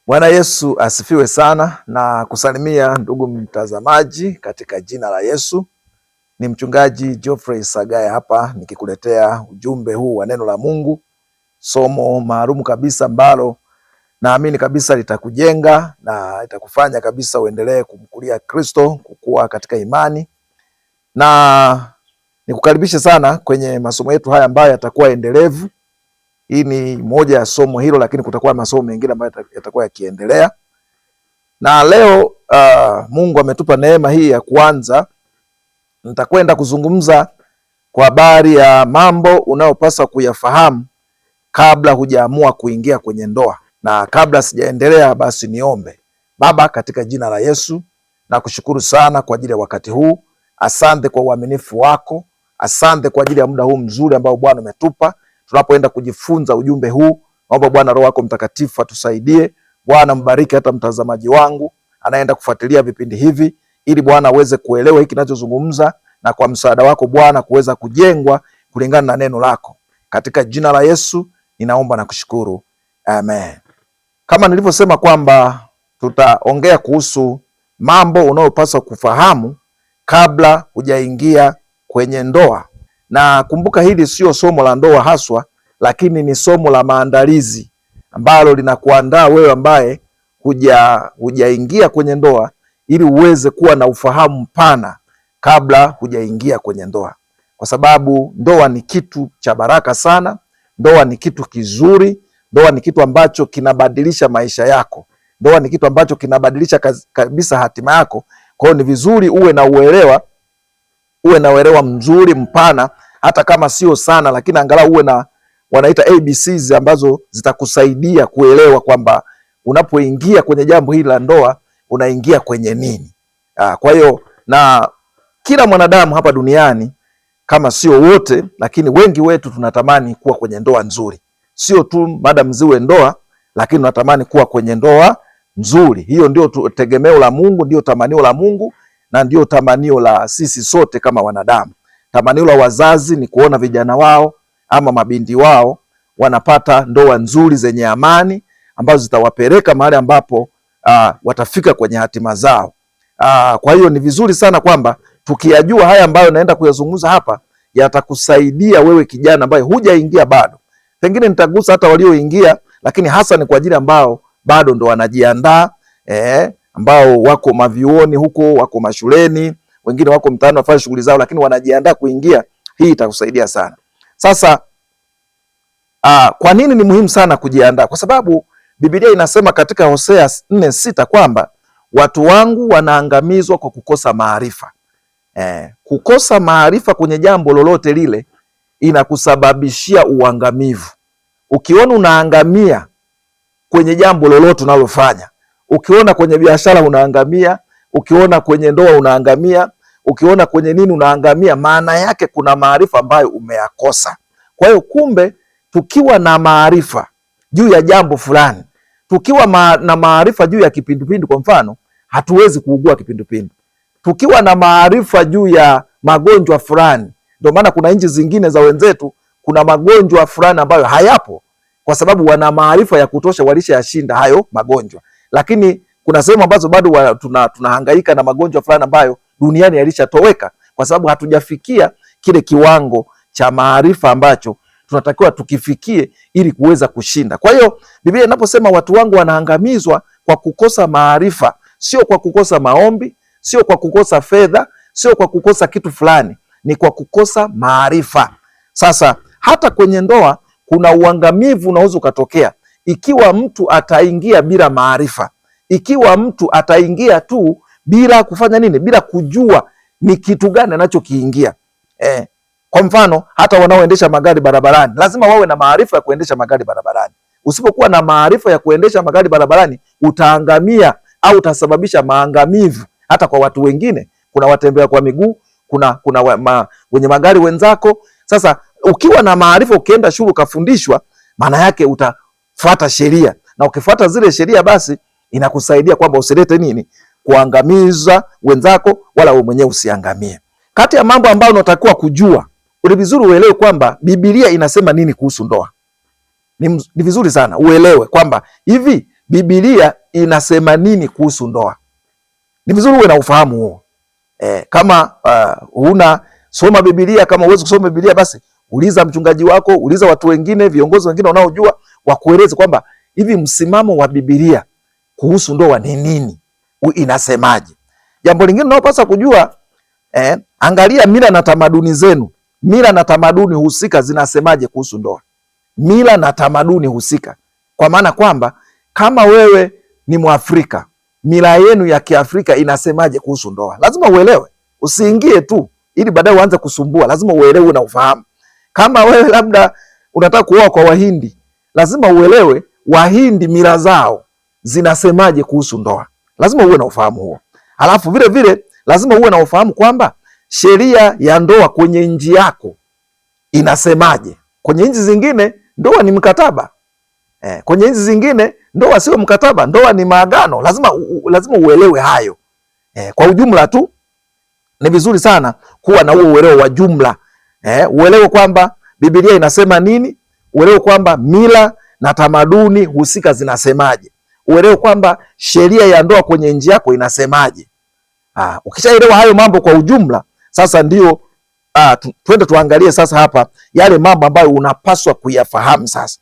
Bwana Yesu asifiwe sana na kusalimia ndugu mtazamaji katika jina la Yesu. Ni mchungaji Geoffrey Sagaya hapa nikikuletea ujumbe huu wa neno la Mungu, somo maalum kabisa ambalo naamini kabisa litakujenga na litakufanya kabisa uendelee kumkulia Kristo, kukua katika imani, na nikukaribishe sana kwenye masomo yetu haya ambayo yatakuwa endelevu. Hii ni moja ya somo hilo, lakini kutakuwa masomo mengine ambayo yatakuwa yakiendelea. Na leo Mungu ametupa neema hii ya kuanza. Nitakwenda kuzungumza kwa habari ya mambo unayopaswa kuyafahamu kabla hujaamua kuingia kwenye ndoa. Na kabla sijaendelea, basi niombe. Baba, katika jina la Yesu nakushukuru sana kwa ajili ya wakati huu. Asante kwa uaminifu wako, asante kwa ajili ya muda huu mzuri ambao Bwana umetupa tunapoenda kujifunza ujumbe huu. Naomba Bwana Roho wako Mtakatifu atusaidie. Bwana mbariki hata mtazamaji wangu anaenda kufuatilia vipindi hivi, ili Bwana aweze kuelewa hiki ninachozungumza, na kwa msaada wako Bwana kuweza kujengwa kulingana na neno lako. Katika jina la Yesu ninaomba na kushukuru, amen. Kama nilivyosema kwamba tutaongea kuhusu mambo unayopaswa kufahamu kabla hujaingia kwenye ndoa. Na kumbuka hili sio somo la ndoa haswa, lakini ni somo la maandalizi ambalo linakuandaa wewe ambaye hujaingia kwenye ndoa ili uweze kuwa na ufahamu mpana kabla hujaingia kwenye ndoa, kwa sababu ndoa ni kitu cha baraka sana. Ndoa ni kitu kizuri. Ndoa ni kitu ambacho kinabadilisha maisha yako. Ndoa ni kitu ambacho kinabadilisha kabisa hatima yako. Kwa hiyo ni vizuri uwe na uelewa, uwe na uelewa mzuri mpana, hata kama sio sana, lakini angalau uwe na wanaita ABCs ambazo zitakusaidia kuelewa kwamba unapoingia kwenye jambo hili la ndoa unaingia kwenye nini. Kwa hiyo na kila mwanadamu hapa duniani kama sio wote, lakini wengi wetu tunatamani kuwa kwenye ndoa nzuri. Sio tu madam ziwe ndoa, lakini tunatamani kuwa kwenye ndoa nzuri. Hiyo ndio tegemeo la Mungu, ndio tamanio la Mungu na ndio tamanio la sisi sote kama wanadamu. Tamanio la wazazi ni kuona vijana wao ama mabinti wao wanapata ndoa nzuri zenye amani ambazo zitawapeleka mahali ambapo watafika kwenye hatima zao. Kwa hiyo ni vizuri sana kwamba tukiyajua haya ambayo naenda kuyazungumza hapa yatakusaidia wewe kijana ambaye hujaingia bado. Pengine nitagusa hata walioingia, lakini hasa ni kwa ajili ambao bado ndo wanajiandaa ambao wako mavyuoni huko, wako mashuleni, wengine wako mtaani wafanya shughuli zao, lakini wanajiandaa kuingia. Hii itakusaidia sana. Sasa kwa nini ni muhimu sana kujiandaa? Kwa sababu Biblia inasema katika Hosea 4:6 kwamba watu wangu wanaangamizwa kwa kukosa maarifa. Kukosa maarifa kwenye jambo lolote lile inakusababishia uangamivu. Ukiona unaangamia kwenye jambo lolote unalofanya, ukiona kwenye biashara unaangamia, ukiona kwenye ndoa unaangamia, ukiona kwenye nini unaangamia, maana yake kuna maarifa ambayo umeyakosa. Kwa hiyo kumbe, tukiwa na maarifa juu ya jambo fulani, tukiwa na maarifa juu ya kipindupindu kwa mfano, hatuwezi kuugua kipindupindu. Tukiwa na maarifa juu ya magonjwa fulani, ndio maana kuna nchi zingine za wenzetu kuna magonjwa fulani ambayo hayapo kwa sababu wana maarifa ya kutosha, walishayashinda hayo magonjwa. Lakini kuna sehemu ambazo bado tunahangaika na magonjwa fulani ambayo duniani yalishatoweka kwa sababu hatujafikia kile kiwango cha maarifa ambacho tunatakiwa tukifikie ili kuweza kushinda. Kwa hiyo Biblia inaposema watu wangu wanaangamizwa kwa kukosa maarifa, sio kwa kukosa maombi, sio kwa kukosa fedha, sio kwa kukosa kitu fulani, ni kwa kukosa maarifa. Sasa hata kwenye ndoa kuna uangamivu unaweza ukatokea ikiwa mtu ataingia bila maarifa, ikiwa mtu ataingia tu bila kufanya nini, bila kujua ni kitu gani anachokiingia. Kwa mfano hata wanaoendesha magari barabarani lazima wawe na maarifa ya kuendesha magari barabarani. Usipokuwa na maarifa ya kuendesha magari barabarani utaangamia au utasababisha maangamivu hata kwa watu wengine. Kuna watembea kwa miguu, kuna wenye magari wenzako. Sasa ukiwa na maarifa, ukienda shule ukafundishwa, maana yake utafuata sheria, na ukifuata zile sheria, basi inakusaidia kwamba usilete nini, kuangamiza wenzako, wala wewe mwenyewe usiangamie. Kati ya mambo ambayo unatakiwa kujua, ni vizuri uelewe kwamba Biblia inasema nini kuhusu ndoa. Ni vizuri sana uelewe kwamba hivi Biblia inasema nini kuhusu ndoa. Ni vizuri uwe na ufahamu huo. Kama huna soma Biblia, kama huwezi kusoma Biblia, basi uliza mchungaji wako, uliza watu wengine, viongozi wengine wanaojua, wakueleze kwamba hivi msimamo wa Biblia kuhusu ndoa ni nini, inasemaje? Jambo lingine unalopaswa kujua, angalia mila na tamaduni zenu. Mila na tamaduni husika zinasemaje kuhusu ndoa? Mila na tamaduni husika, kwa maana kwamba kama wewe ni Mwafrika, mila yenu ya Kiafrika inasemaje kuhusu ndoa? Lazima uelewe, usiingie tu ili baadaye uanze kusumbua. Lazima uelewe na ufahamu. Kama wewe labda unataka kuoa kwa Wahindi, lazima uelewe Wahindi mila zao zinasemaje kuhusu ndoa. Lazima uwe na ufahamu huo. Alafu vile vile lazima uwe na ufahamu kwamba sheria ya ndoa kwenye nchi yako inasemaje. Kwenye nchi zingine ndoa ni mkataba. Kwenye nchi zingine ndoa sio mkataba, ndoa ni maagano. Lazima uelewe hayo. Kwa ujumla tu ni vizuri sana kuwa na huo uelewa wa jumla. Uelewe kwamba Biblia inasema nini, uelewe kwamba mila na tamaduni husika zinasemaje, uelewe kwamba sheria ya ndoa kwenye nchi yako inasemaje. Ukishaelewa hayo mambo kwa ujumla, sasa ndio twende tuangalie sasa hapa yale mambo ambayo unapaswa kuyafahamu sasa.